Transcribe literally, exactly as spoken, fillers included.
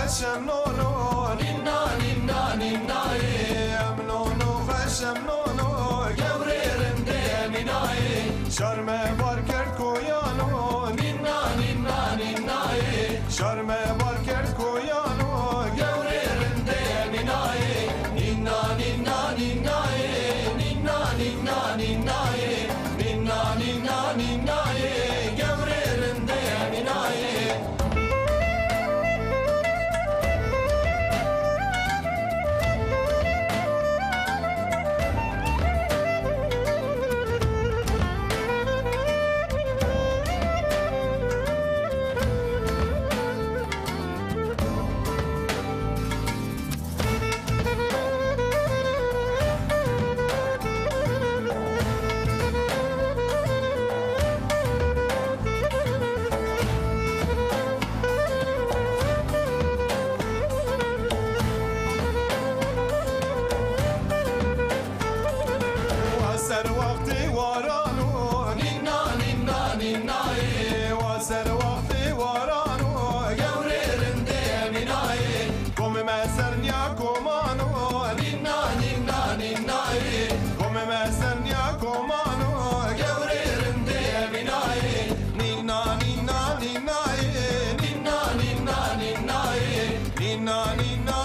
Şem nono, nîna, nîna, nînayê. Em nono xwe şem nono, gewrê rindê nînayê. Şar me bar kerd koyano, nîna, nîna, nînayê. Şar me bar kerd koyano, gewrê rindê nînayê. Nîna, nîna, nînayê. Nîna, nîna, nînayê. Nîna, nîna, nînayê. Gewrê rindê nînayê. Wa ser wextê warano, nîna, nîna, nînayê. Wa ser wextê warano, gewrê rindê nînayê. Komê me ser niya komano, nîna, nîna, nînayê. Komê me ser niya komano, gewrê rindê nînayê. Nîna, nîna, nînayê. Nîna, nîna, nînayê. Nîna, nîna,